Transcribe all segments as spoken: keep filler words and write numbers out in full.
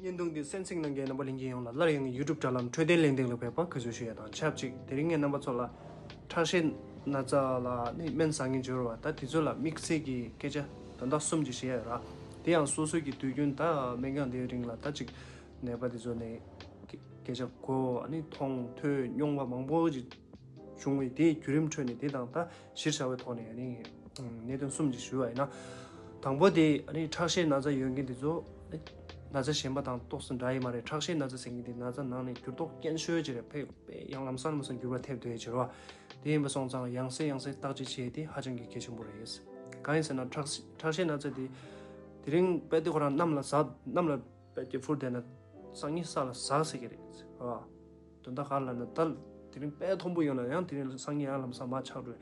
བརྙན་ཐུང་འདི་གསན་གཟིགས་གནང་མཁན་རྣམ་པ་ལྷན་རྒྱས་ཡོངས་ལ་སླར་ཡང་ཡུ་ཊུབ་དྲ་ལམ་འཕྲོད་བསྟེན་གླེང་སྟེགས་ལ་ཕེབས་པར་དགའ་བསུ་ཞུ་ཡ་དང་ཆབས་ཅིག་དེ་རིང་ངས་རྣམ་པ་ཚོ་ལ་ཁྲག་ཤེད་ན་ཚ་ལ་ནི་སྨན་ཟ་མཁན་བྱོས་ར་བ་ད་དེ་ཚོ་ལ་དམིགས་བསལ་གྱི་སྐད་ཆ་དོན་དག་གསུམ་ཅིག་བཤད་ཡ་ར། དེ་ཡང་སོ་སོའི་གི་དུས་རྒྱུན་ད་སྨན་ཁང་དེའི་རིང་ལ་ད་ཅིག་ནད་པ་དེ་ཚོ་ནས་སྐད་ཆ་གོ་ནི་མཐོང་ཐོས་མྱོང་བ་མང་པོ་ཅིག་བྱུང་བའི་དེའི་བརྒྱུད་རིམ་ཁྲོད་ནས་དེ་དང་ད་གཞིར་བཞག་པའི་ཐོག་ནས་ནི་གནད་དོན་གསུམ་ཅིག་ཞུས་པ་ཡིན་ན། དང་པོ་དེ་ཁྲག་ཤེད་ན་ཚ་ཡོད་མཁན་དེ་ཚོ་ན་ཚ་གཞན་པ་དང་ཏོག་ཙམ་འདྲ་ཡི་མ་རེད། ཁྲག་ཤེད་ན་ཚ་ཟེར་མཁན་དེ་ན་ཚ་ནང་ནས་འགྱུར་ལྡོག་སྐྱེན་ཤོས་ཅིག་རེད། ཕེ་ཕེ་ཡང་ལམ་སང་ལམ་སང་འགྱུར་བ་ཐེབས་བསྡད་ཡོད་ཅེས་རེད་བ། དེ་ཡིན་པ་སོང་ཙང་ཡང་སེ་ཡང་སེ་བརྟག་དཔྱད་བྱེད་དེ་ཧ་ཅང་གི་གལ་ཆེན་པོ་རེད། གང་ཡིན་ཟེར་ན་ཁྲག་ཁྲག་ཤེད་ན་ཚ་དེ་དེ་རིང་དཔེ་དེ་ཁོ་རང་གནམ་ལ་ཟག་གནམ་ལ་དཔེ་དེ་འཕུར་བསྡད་ན་སང་ཉིན་ས་ལ་ཟག་ཟེར་གི་རེད་བ། དོན་དག་ག་རེ་ལབ་ན་ད་དེ་རིང་དཔེ་མཐོན་པོ་ཡོད་ན་ཡང་དེ་རིང་སང་ཉིན་ཡང་ལམ་སང་མར་ཆག་འགྲོ།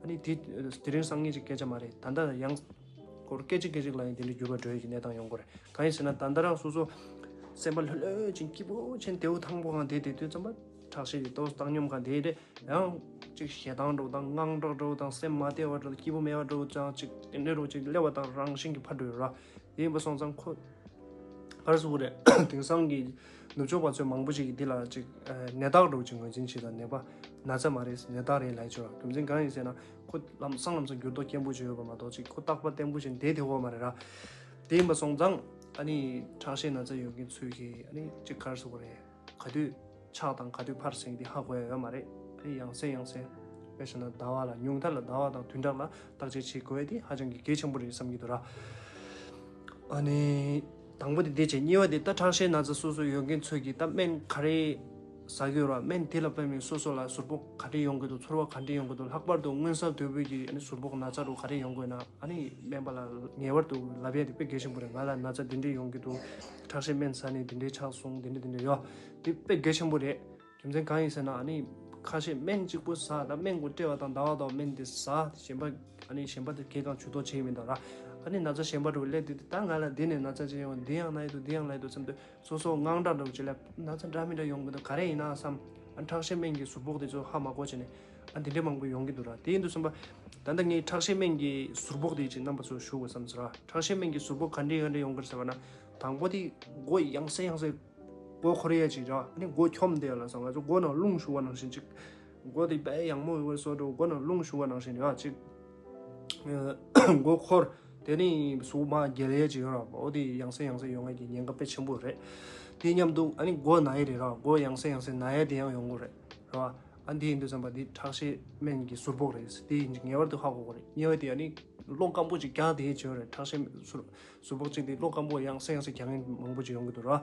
ཨ་ནི་དེ་དེ་རིང་སང་ཉིན་ཅིག་སྐད་ཆ་མ་རེད། ད་ལྟ་ཡང་སྐོར་སྐད་ཅིག་སྐད་ཅིག་ལ་ཡང་དེ་འདྲ་འགྱུར་བ་འགྲོ་ཡི་གི་གནས་སྟངས་ཡོང་གི་རེད། གང་ཡིན་ཟེར་ན་ད་ལྟ་རང་སོ་སོ་སེམས་པ་ལྷོད་ལྷོད་ཅིག་སྐྱིད་པོ་ཅིག་དེའུ་ཐང་པོ་གང་དེ་དེ་དུས་ཙམ་པ་ཁྲག་ཤེད་ཀྱི་ཏོག་བཏང་སྙོམས་གང་དེ་རེད། ཡང་ཅིག་ཞེ་སྡང་འགྲོ་དང་དངངས་སྐྲག་འགྲོ་དང་སེམས་མ་བདེ་བ་འགྲོ་དང་སྐྱིད་པོ་མེད་པ་འགྲོ་ཙང་ཅིག་དེ་འདྲ་རོ་ཅིག་སླེབས་པ་དང་རང་བཞིན་གྱི་ཕར་འགྲོ་ཡོད་ར། དེ་ཡིན་པ་སོང་ཙང་ཁོ་ག་རེ་ཟེར་དགོས་རེད། དེང་སང་གི་ནུབ་ཕྱོགས་པ་ཚོས་མང་པོ་ཞིག་གིས་འདི་ལ་ཅིག་ནད་རྟགས་འདྲ་བོ་ཅིག་ངོས་འཛིན་བྱེད་དང་ནད་པ་ན་ཚ་མ་རེད་ནད་རྟགས་རེད་ལབ་ཀྱི་ཡོད་ར། རྒྱུ་མཚན་གང་ཡིན་ཟེར་ན་ཁོ་ལམ་སང་ལམ་སང་འགྱུར་ལྡོག་སྐྱེན་པོ་ཅིག་ཡོད་པ་མ་གཏོགས་ཅིག་ཁོ་རྟག་པ་བརྟན་པོ་ཅིག་བསྡད་དེ་ཡོད་མ་རེད་ར། དེ་ཡིན་པ་སོང་ཙང་ཨ་ནི་ཁྲག་ཤེད་ན་ཚ་ཡོད་མཁན་ཚོས་ཀྱིས་ཨ་ནི་ཅིག་ག་རེ་ཟེར་དགོས་རེད། ག་དུས་ཆག་དང་ག་དུས་ཕར་ཟིན་དེ་ཧ་གོ་ཡ་ཡོད་མ་རེད། ཨ་ནི་ཡང་སེ་ཡང་སེ་དཔེ་བཞག་ན་ཟླ་བ་ལ་ཉུང་མཐའ་ལ་ཟླ་བ་དང་བདུན་ཕྲག་ལ་བརྟག་དཔྱད་བྱེད་དགོས་ཡ་དེ་ཧ་ཅང་གི་གལ་ཆེན་པོ་རེད་བསམ་གྱི་འདུག་ར། ཨ་ནི་དང་པོ་དེ་དེ་བྱས་གཉིས་པ་དེ་ད་ཁྲག་ཤེད་ན་ཚ་སོ་སོ་ཡོད་མཁན་ཚོས་ཀྱིས་ད་སྨན་ག་རེ་ཟ་གི་ཡོད་ར། སྨན་དེ་ལ་དཔག་མིན་སོ་སོ་ལ་ཟུར་ཕོག་ག་འདྲས་ཡོང་གི་འདུག་ཚོར་བ་ག་འདྲས་ཡོང་གི་འདུག་ལྷག་པར་དུ་མངོན་གསལ་དོད་པོའི་གི་ཨ་ནི་ཟུར་ཕོག་ན་ཚ་རུ་ག་རེ་ཡོང་གི་ཡོད་ན་ཨ་ནི་སྨན་པ་ལ་ངེས་པར་དུ་ལབ་ཡ་དེ་དཔེ་གལ་ཆེན་པོ་རེད། ང་ལ་ན་ཚ་འདི་འདྲས་ཡོང་གི་འདུག་ཁྲག་ཤེད་སྨན་ཟ་ནས་འདི་འདྲས་ཆགས་སོང་འདི་འདྲས་འདི་འདྲས་ཡོད། དེ་དཔེ་གལ་ཆེན་པོ་རེད། རྒྱུ་མཚན་གང་ཡིན་ཟེར་ན་ཨ་ནི་ཁ་ཤས་སྨན་གཅིག་པོ་ཟ་ད་སྨན་གོ་སྤྲད་པ་དང་ཟླ་བ་དང་སྨན་དེ་ཟ་གཞན་པ་ཨ་ནི་གཞན་པ་དེ་གས་གང་ཇུས་གཏོགས་བྱེད་མི་འདུག་ར། ཨ་ནི་ན་ཚ་གཞན་པ་འདྲ་བོ་སླེབས་དུས་ད་ང་ལ་འདི་ནས་ན་ཚ་ཅིག་ཡོང་འདི་ཡང་ན་ཡི་འདུག་འདི་ཡང་ན་ཡི་འདུག་བསམ་དུས་སོ་སོ་དངངས་སྐྲག་འདྲ་བོ་ཅིག་སླེབས་ན་ཚ་འདྲ་མི་འདྲ་ཡོང་གི་འདུག་ག་རེ་ཡིན་ན་བསམ། ཨ་ཁྲག་ཤེད་སྨན་གྱི་ཟུར་ཕོག་དེ་ཚོ་ཧ་མ་གོ་བྱས་ནས་ཨ་འདི་འདྲས་མང་པོ་ཡོང་གི་འདུག་ར། དེ་ཡིན་དུས་ཙམ་པ་ད་ལྟ་ངས་ཁྲག་ཤེད་སྨན་གྱི་ཟུར་ཕོག་དེ་ཅིག་རྣམ་པ་ཚོར་ཞུ་དགོས་བསམ་ཟེར་ར། ཁྲག་ཤེད་སྨན་གྱི་ཟུར་ཕོག་ག་འདྲས་ག་འདྲས་ཡོང་གི་རེད་ཟེར་བ་ན་དང་པོ་དེ་མགོ་ཡང་སེ་ཡང་སེ་མགོ་འཁོར་ཡས་ཅིག་ར། ཨ་ནི་མགོ་འཁྱོམ་བསྡད་ཡ་ལ་སོང་ང་ཚོ་མགོ་ནང་རླུང་ཞུ་བ་ནང་བཞིན་ཅིག་མགོ་དེ་དཔེ་ཡང་མོ་ཡོད་པའི་བཟོ་འདྲ་མགོ་ནང་རླུང་ཞུ་བ་ནང་བཞིན་ཡ་ཅིག་མགོ་འཁོར། དེ་ནི་གཟུགས་མ་རྒྱལ་ཡས་ཅིག་ཡོད་ར། འོ་དེ་ཡང་སེ་ཡང་སེ་ཡོང་ཡས་ཀྱི་ཉེན་ཁ་དཔེ་ཆེན་པོ་རེད། དེ་མཉམ་དུ་ཨ་ནི་མགོ་ན་ཡས་རེད་ར། མགོ་ཡང་སེ་ཡང་སེ་ན་ཡས་དེ་ཡང་ཡོང་གི་རེད་ར། ཨ་འདི་ཡིན་དུས་ཙམ་པ་འདི་ཁྲག་ཤེད་སྨན་གྱི་ཟུར་ཕོག་རེད། དེ་ཡིན་ངེས་པར་དུ་ཧ་གོ་དགོས་རེད། གཉིས་པ་དེ་ཨ་ནི་གློ་སྐམ་པོ་ཅིག་རྒྱག་དེ་ཡས་ཅིག་ཡོད་རེད། ཁྲག་ཤེད་ཟུར་ཟུར་ཕོག་ཅིག་དེ་གློ་སྐམ་པོ་ཡང་སེ་ཡང་སེ་རྒྱག་མཁན་མང་པོ་ཅིག་ཡོང་གི་འདུག་ར།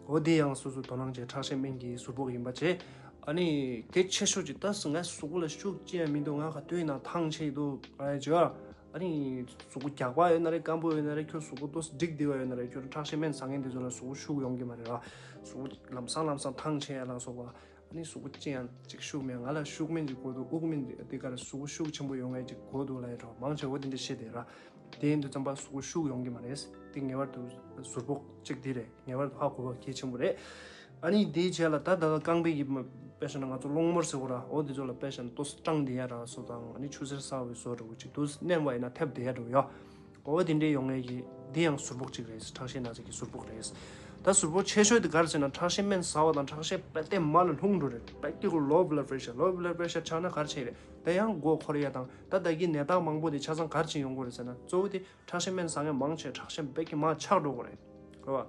འོ་དེ་ཡང་སོ་སོ་དོ་སྣང་བྱས་ཁྲག་ཤེད་སྨན་གྱི་ཟུར་ཕོག་ཡིན་པ་བྱས། ཨ་ནི་གལ་ཆེ་ཤོས་ཅིག་ད་ང་གཟུགས་པོ་ལ་ཤུགས་ཅི་ཡང་མི་འདུག་ང་ག་དུས་ཡིན་ན་ཐང་ཆད་འདུག་ཨ་ཅོ། ཨ་ནི་གཟུགས་པོ་རྒྱགས་པ་ཡོད་ན་རེད་སྐམ་པོ་ཡོད་ན་རེད་ཁྱོད་གཟུགས་པོ་ཏོག་ཙམ་འགྲིག་བསྡད་པ་ཡོད་ན་རེད་ཁྱོད་ཁྲག་ཤེད་སྨན་ཟ་མཁན་དེ་ཚོ་ལ་གཟུགས་པོ་ཤུགས་ཡོང་གི་མ་རེད་ར། གཟུགས་པོ་ལམ་སང་ལམ་སང་ཐང་ཆད་ཡ་ལ་སོགས་པ། ཨ་ནི་གཟུགས་པོ་ཅི་ཡང་ཅིག་ཤུགས་མེད་ང་ལ་ཤུགས་སྨན་ཅིག་དགོས་འདུག་དབུགས་སྨན་ཅིག་དེ་གར་གཟུགས་པོ་ཤུགས་ཆེན་པོ་ཡོང་ཡ་ཅིག་དགོས་འདུག་ལབ་ཡ་འགྲོ་མང་ཆེ་བ་དེ་འདྲ་བཤད་དེ་ར། དེ་ཡིན་དུས་ཙམ་པ་གཟུགས་པོ་ཤུགས་ཡོང་གི་མ་རེད། དེ་ངེས་པར་དུ་ཟུར་ཕོག་གཅིག་དེ་རེད། ངེས་པར་དུ་ཧ་གོ་བ་གལ་ཆེན་པོ་རེད། ཨ་ནི་དེའི་རྗེས་ལ་ད་ད་ལྟ་རྐང་པའི་གི་དཔེ་བཞག་ན་ང་ཚོ་སློང་མོར་ཟེར་གོ་ར། འོ་དེ་ཚོ་ལ་དཔེ་བཞག་ན་ཏོག་ཙམ་སྐྲངས་བསྡད་ཡ་ར་སོ་དང་ཨ་ནི་ཆུ་སེར་གསར་བའི་བཟོ་འདྲ་བོ་ཅིག་ཏོག་ཙམ་མནན་པ་ཡིན་ན་ཐེབས་བསྡད་ཡ་འདྲ་བོ་ཡ། འོ་དེ་འདྲའི་ཡོང་ཡས་ཀྱི་འདི་ཡང་ཟུར་ཕོག་ཅིག་རེད། ཁྲག་ཤེད་ན་ཚ་གི་ཟུར་ཕོག་རེད། ད་ཟུར་ཕོག་ཆེ་ཤོས་དེ་ག་རེ་ཟེར་ན་ཁྲག་ཤེད་སྨན་ཟ་བ་དང་ཁྲག་ཤེད་དཔེ་དེ་མར་ལ་ལྷུང་འགྲོ་རེད། དཔེ་དེ་ཁོ་low blood pressure low blood pressure ཆགས་ན་ག་རེ་བྱེད་རེད། དེ་ཡང་མགོ་འཁོར་ཡ་དང་ད་ད་གི་ནད་རྟགས་མང་པོ་དེ་ཆ་ཚང་ག་རེ་བྱེད་ཡོང་གི་རེད་ཟེར་ན་གཙོ་བོ་དེ་ཁྲག་ཤེད་སྨན་ཟ་མཁན་མང་ཆེ་ཁྲག་ཤེད་དཔེ་གི་མར་ཆག་འགྲོ་གི་རེད། རེད་བ།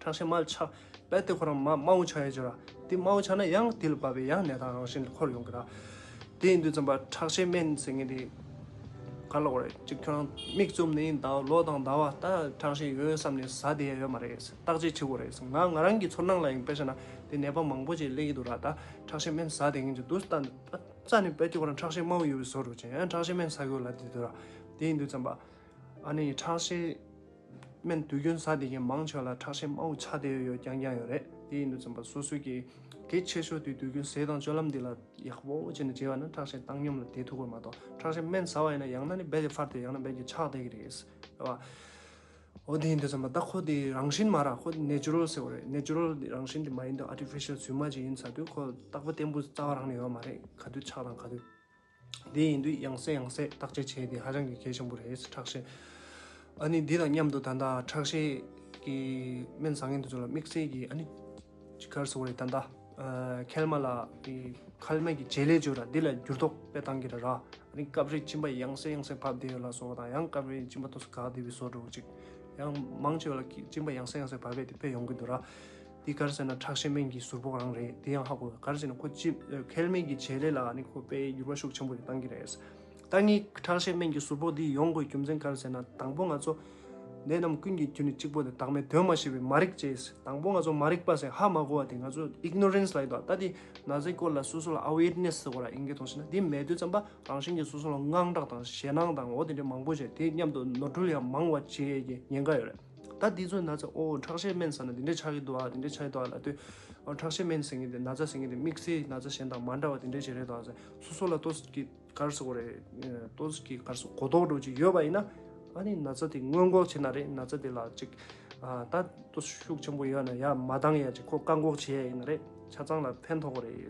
ཁྲག་ཤེད་མར་ཆག་དཔེ་དེ་ཁོ་རང་མ་དམའ་བོ་ཆག་ཡ་ཅིག་ར། དེ་དམའ་བོ་ཆག་ན་ཡང་དེ་ལ་བབས་པའི་ཡང་ནད་རྟགས་རང་བཞིན་དུ་འཁོར་ཡོང་གི་ར། དེ་ཡིན་དུས་ཙམ་པ་ཁྲག་ཤེད་སྨན་ཟེར་མཁན་དེ་ག་ལ་གོ་རེད། ཅིག་ཁྱོད་རང་མིག་བཙུམ་ནས་ཟླ་བ་ལོ་དང་ཟླ་བ་ད་ཁྲག་ཤེད་ཡོད་བསམ་ནས་ཟ་བསྡད་ཡ་ཡོད་མ་རེད། བརྟག་དཔྱད་བྱེད་དགོས་རེད། ང་ང་རང་གི་ཚོར་སྣང་ལ་ཡིན་དཔེ་བཞག་ན་དེ་ནད་པ་མང་པོ་ཅིག་སླེབས་ཀྱི་འདུག་ར། ད་ཁྲག་ཤེད་སྨན་ཟ་བསྡད་མཁན་ཅིག་འདུག་ད་རྩ་ནས་དཔེ་དེ་ཁོ་རང་ཁྲག་ཤེད་དམའ་བོ་ཡོད་པའི་བཟོ་འདྲ་ཅིག་ཡང་ཁྲག་ཤེད་སྨན་ཟ་དགོས་ལབ་བསྡད་འདུག་ར། དེ་ཡིན་དུས་ཙམ་པ་ཨ་ནི་ཁྲག་ཤེད་སྨན་དུས་རྒྱུན་ཟ་བསྡད་མཁན་མང་ཆེ་བ་ལ་ཁྲག་ཤེད་དམའ་བོ་ཆགས་བསྡད་ཡོད་ཡོད་རྐྱང་རྐྱང་ཡོད་རེད། དེ་ཡིན་དུས་ཙམ་པ་སོ་སོའི་གི་གལ་ཆེ་ཤོས་དེ་དུས་རྒྱུན་ཟས་དང་སྤྱོད་ལམ་འདི་ལ་ཡག་པོ་བྱས་ནས་བྱས་པ་ན་ཁྲག་ཤེད་བཏང་སྙོམས་ལ་བསྡད་ཐུབ་ཀྱི་མ་གཏོགས་ཁྲག་ཤེད་སྨན་ཟ་བ་ཡིན་ན་ཡང་ན་ནི་རྦད་དེ་ཕར་དེ་ཡང་ན་རྦད་ཀྱི་ཆག་བསྡད་ཀྱི་རེད། རེད་བ། འོ་དེ་ཡིན་དུས་ཙམ་པ་ད་ཁོ་དེ་རང་བཞིན་མ་རེད། ཁོ་ནེ་ཅུ་རལ་ཟེར་བ་རེད། ནེ་ཅུ་རལ་དེ་རང་བཞིན་དེ་མ་ཡིན་དུས་ཨར་ཊི་ཕི་ཤལ་རྫུན་མ་ཅིག་ཡིན་ཚར་དུས་ཁོ་རྟག་པ་བརྟན་པོ་རྩ་བ་རང་ནས་ཡོད་མ་རེད། ག་དུས་ཆག་དང་ག་དུས། དེ་ཡིན་དུས་ཡང་སེ་ཡང་སེ་བརྟག་དཔྱད་བྱས་ཏེ་ཧ་ཅང་གི་གལ་ཆེན་པོ་རེད། ཁྲག་ཤེད། ཨ་ནི་འདི་དང་མཉམ་དུ་ད་ལྟ་ཁྲག་ཤེད་ གི་སྨན་ཟ་མཁན་དེ་ཚོ་ལ་དམིགས་བསལ་གྱི་ཨ་ནི་ཅིག་ག་རེ་ཟེར་དགོས་རེད། ད་ལྟ་ཨ་མཁལ་མ་ལ་གི་མཁལ་མའི་གི་བྱེད་ལས་བརྗོད་ར་འདི་ལ་འགྱུར་ལྡོག་དཔེ་བཏང་གི་རེད་ར། ཨ་ནི་སྐབས་རེ་གཅིན་པ་ཡང་སེ་ཡང་སེ་བབས་བསྡད་ཡོད་ལ་སོགས་དང་། ཡང་སྐབས་རེ་གཅིན་པ་ཏོག་ཙམ་འགག་བསྡད་པའི་བཟོ་འདྲ་བོ་ཅིག་ཡང་མང་ཆེ་བ་ལ་གཅིན་པ་ཡང་སེ་ཡང་སེ་བབས་པ་དེ་དཔེ་ཡོང་གི་འདུག་ར། འདི་ག་རེ་ཟེར་ན་ཁྲག་ཤེད་སྨན་གྱི་ཟུར་ཕོག་རང་རེད། དེ་ཡང་ཧ་གོ། ག་རེ་ཟེར་ན་ཁོ་གཅིན་མཁལ་མའི་གི་བྱེད་ལས་ལ་ཨ་ནི་ཁོ་དཔེ་འགྱུར་བ་ཤུགས་ཆེན་པོ་ཞིག་བཏང་གི་རེད། ད་ངས་ཁྲག་ཤེད་སྨན་གྱི་ཟུར་ཕོག་འདི་ཡོང་དགོས་རྒྱུ་མཚན་ག་རེ་ཟེར་ན། དང་པོ་ང་ཚོ་ནད་རྣམས་ཀུན་གྱི་རྒྱུ་ནི་གཅིག་པོ་དེ། བདག་མེད་དོན་མ་ཤེས་པའི་མ་རིག་བཅས། དང་པོ་ང་ཚོ་མ་རིག་པ་ཟེར་ཧ་མ་གོ་བ་དེ་ང་ཚོ་ignorance ལབ་ཡོད་དོ། ད་དེ་ན་ཚའི་སྐོར་ལ་སོ་སོ་ལ་awareness ཟེར་དགོས་ར། ཨིན་སྐད་ཐོག་བཤད་ན་དེ་མེད་དུས་ཙམ་པ་རང་བཞིན་གྱིས་སོ་སོ་ལ་དངངས་སྐྲག་དང་ཞེད་སྣང་དང་འོ་དེ་འདྲ་མང་པོ་བྱས། དེ་མཉམ་དུ་ནོར་འཁྲུལ་ཡང་མང་བ་བྱེད་ཡས་ཀྱི་ཉེན་ཁ་ཡོད་རེད། ད་དེ་ཚོའི་ན་ཚ་ཨོ་ཁྲག་ཤེད་སྨན་ཟ་ན་དེ་འདྲ་ཆགས་ཀྱི་འདུག་ཨ། དེ་འདྲ་ཆགས་ཀྱི་འདུག་ཨ་ལབ་དུས། ཨོ་ཁྲག་ཤེད་སྨན་ཟེར་མཁན་དེ་ན་ཚ་ཟེར་མཁན་དེ་དམིགས་བསལ་ན་ཚ་གཞན་དང་མ་འདྲ་བ་དེ་འདྲ་ཞིག་རེད་འདུག་ཨ། སོ་སོ་ལ་ཏོག་ཙམ་གྱི་ག་རེ་ཟེར་དགོས་རེད། ཏོག་ཙམ་གྱི་ག་རེ་ཟེར་གོ་རྟོགས་འདྲ་བོ་ཅིག་ཡོད་པ་ཡིན་ན། ཨ་ནི་ན་ཚ་དེ་སྔོན་འགོག་བྱས་ན་རེད། ན་ཚ་དེ་ལ་ཅིག་ཨ་ད་ཏོག་ཙམ་ཤུགས་ཆེན་པོ་ཡོད་ན་ཡ་མ་བཏང་ཡ་ཅིག་ཁོ་བཀག་འགོག་བྱས་ཡ་ཡིན་ན་རེད། ཆ་ཚང་ལ་ཕན་ཐོགས་ཀྱི་རེད།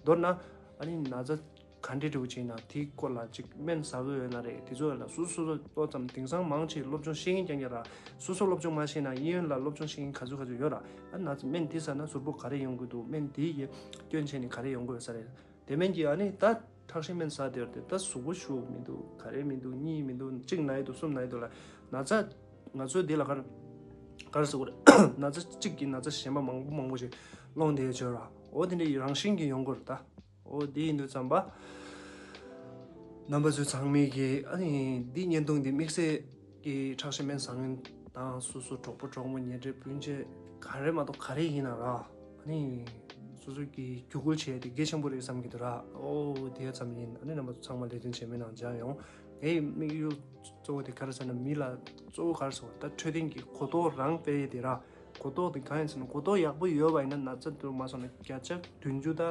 མདོར་ན་ཨ་ནི་ན་ཚ་ག་འདྲ་འདྲ་བོ་ཅིག་ཡིན་ན་དེའི་སྐོར་ལ་ཅིག་སྨན་ཟ་གི་ཡོད་ན་རེད། དེ་ཚོ་ལ་སོ་སོ་སོ་ཏོག་ཙམ་དེང་སང་མང་ཆེ་སློབ་སྦྱོང་ཤེས་མཁན་རྐྱང་རྐྱང་ར། སོ་སོ་སློབ་སྦྱོང་མ་ཤེས་ན་གཡས་གཡོན་ལ་སློབ་སྦྱོང་ཤེས་མཁན་ག་ཚོད་ག་ཚོད་ཡོད་ར། ཨ་ན་ཚ་སྨན་དེ་ཟ་ན་ཟུར་ཕོག་ག་རེ་ཡོང་གི་འདུག་སྨན་དེ་གི་སྐྱོན་བྱས་ནས་ག་རེ་ཡོང་གི་ཡོད་ས་རེད། དེ་མིན་གྱི་ཨ་ནི་ད་ཁྲག་ཤེད་སྨན་ཟ་དེར་དེ་ད་གཟུགས་པོ་ཤུགས་མི་འདུག་ག་རེ་མི་འདུག་གཉིད་མི་འདུག་གཅིག་ན་ཡི་འདུག་གསུམ་ན་ཡི་འདུག་ལ། ན་ཚ་ང་ཚོའི་འདི་ལ་ག་རེ་ག་རེ་ཟེར་དགོས་རེད། ན་ཚ་གཅིག་གིས་ན་ཚ་གཞན་པ་མང་པོ་མང་པོ་ཞིག་སློང་བསྡད་ཡོད་ཅོག་ར། འོ་དེ་འདྲའི་རང་བཞིན་གྱིས་ཡོང་གི་རེད་ད། འོ་དེ་ཡིན་དུས་ཙམ་པ། རྣམ་པ་ཚོ་ཚང་མས་ཀྱི་ཨ་ནི་འདི་བརྙན་ཐུང་འདི་དམིགས་བསལ་གྱི་ཁྲག་ཤེད་སྨན་ཟ་མཁན་དང་སོ་སོ་གྲོགས་པོ་གྲོགས་མོ་ཉེ་འབྲེལ་སྤུན་མཆེད་ག་རེ་མ་གཏོགས་ག་རེ་ཡིན་ན་ར། ཨ་ནི་སོ་སོ་གི་རྒྱུད་སྐུལ་བྱས་ཏེ་གལ་ཆེན་པོ་རེད་བསམ་གྱི་འདུག་ར། ཨོ་དེ་ཙམ་ཡིན། ཨ་ནི་རྣམ་པ་ཚོ་ཚང་མ་ལས་དོན་བྱེད་མི་ནང་མཇལ་ཡོང་། ངའི་དམིགས་ཡུལ་གཙོ་བོ་དེ་ག་རེ་ཟེར་ན་མི་ལ་གཙོ་བོ་ག་རེ་ཟེར་བ་ད་འཕྲོད་བསྟེན་གྱི་གོ་རྟོགས་རང་སྤེལ་ཡས་དེ་ར། གོ་རྟོགས་དེ་གང་ཡིན་ཟེར་ན་གོ་རྟོགས་ཡག་པོ་ཡོད་པ་ཡིན་ན་ན་ཚ་དུ་མ་སོང་ན་བརྒྱ་ཆ་བདུན་ཅུ་ད་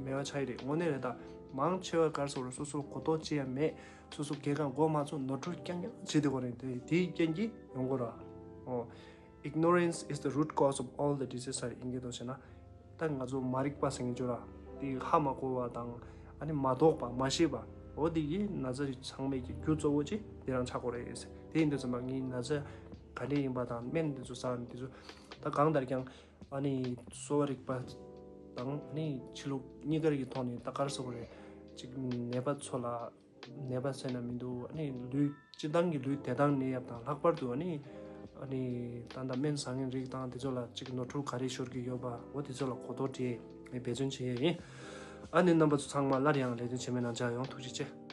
མེད་པ་ཆགས་ཡི་རེད། དངོས་གནས་རེད་ད། མང་ཆེ་བ་ག་རེ་ཟེར་བ་སོ་སོ་གོ་རྟོགས་ཅི་ཡང་མེད། སོ་སོ་སྐྱེ་ཁམས་མགོ་མ་ཚོས་ནོར་འཁྲུལ་རྐྱང་རྐྱང་བྱེད་དེ་གོ་རེད་དེ། དེའི་རྐྱེན་གྱིས་ཡོང་གོ་ར། ཨོ། Ignorance is the root cause of all the disease ཟེར་ཨིན་སྐད་ཐོག་བཤད་ན། ད་ང་ཚོ་མ་རིག་པ་ཟེར་མཁན་ཅོ་ར། དེ་ཧ་མ་གོ་བ་དང་། ཨ་ནི་མ་རྟོགས་པ་མ་ཤེས་པ། འོ་དེ་གིས་ན་ཚ་ཚང་མའི་གི་རྒྱུ་གཙོ་བོ་ཅིག་དེ་རང་ཆགས་གོ་རེད། དེ་ཡིན་དུས་ཙམ་པ་ངས་ན་ཚ་ག་འདྲས་ཡིན་པ་དང་སྨན་དེ་ཚོ་ཟ་ནས་དེ་ཚོ་ད་གང་ལྟར་ཀྱང་ཨ་ནི་གསོ་བ་རིག་པ་དང་ཨ་ནི་ཕྱི་ལུགས་གཉིས་ཀ་རིག་གི་ཐོག་ནས་ད་ག་རེ་ཟེར་དགོས་རེད། ཅིག་ནད་པ་ཚོ་ལ་ནད་པ་ཟེར་ན་མི་འདུག་ཨ་ནི་ལུས་སྤྱིར་བཏང་གི་ལུས་བདེ་ཐང་གནས་ཡབ་དང་ལྷག་པར་དུ་ཨ་ནི་ཨ་ནི་ད་ལྟ་སྨན་ཟ་མཁན་རིགས་དང་དེ་ཚོ་ལ་ཅིག་ནོར་འཁྲུལ་ག་རེ་ཤོར་གྱི་ཡོད་པ་འོ་དེ་ཚོ་ལ་གོ་རྟོགས་སྤྲད་ནས་འབད་བརྩོན་བྱེད་ཡས་ཡིན། ཨ་ནི་རྣམ་པ་ཚོ་ཚང་མ་སླར་ཡང་ལས་དོན་བྱེད་མི་ནང་མཇལ་ཡོང་། ཐུགས་རྗེ་ཆེ།